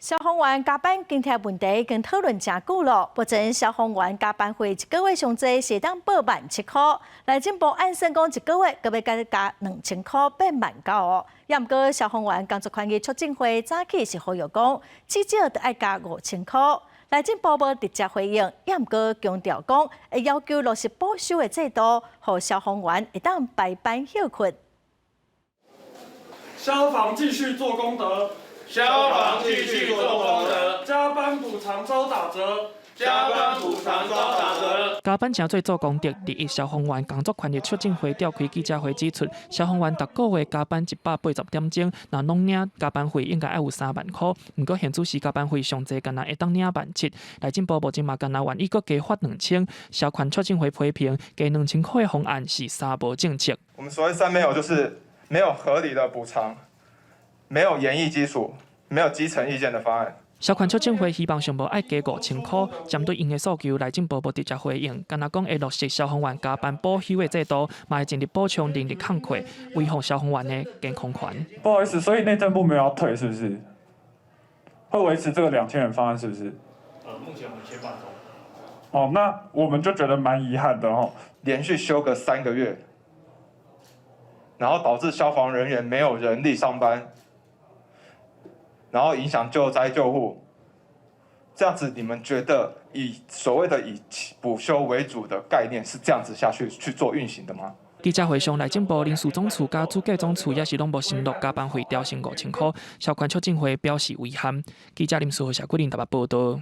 消防員加班津貼問題已經討論誠久囉，目前消防員加班費一個月上濟是會當報17,000塊，內政部按算講一個月閣欲閣加2000塊變19,000哦。也毋過消防員工作權益促進會早起是呼籲講，至少著愛加5000塊。內政部無直接回應，也毋過強調講會要求落實補休的制度，予消防員會當排班歇睏。消防繼續做功德。消防繼續做功德，加班補償遭打折，加班補償遭打折。加班誠做做功德。第一消防員工作權益促進會召開記者會指出，消防員逐個月加班180點鐘，若攏領加班費應該愛有3萬箍。毋過現主時加班費上濟干焦會當領7萬。內政部目前嘛干焦願意閣加發兩千。消權促進會批評加2000塊的方案是三無政策。我們所謂三沒有，就是沒有合理的補償。沒有研議基礎，沒有基層意見的方案。消權促進會希望上無愛加5000塊，針對𪜶的訴求，內政部無直接回應，干焦講會落實消防員加班補休的制度，嘛會盡力補充人力空缺，維護消防員的健康權。不好意思，所以內政部沒有要退，是不是？會維持這個2000元方案，是不是？目前我們先放中。哦，那我們就覺得蠻遺憾的哦。連續休個3個月，然後導致消防人員沒有人力上班。然後影響救災救護，這樣子你們覺得以所謂的以補休為主的概念是這樣子下去去做運行的嗎？記者會上，內政部人事總處佮主計總處也是攏無承諾加班費調升5000塊，消權促進會表示遺憾。記者林書豪、謝桂林台北報道。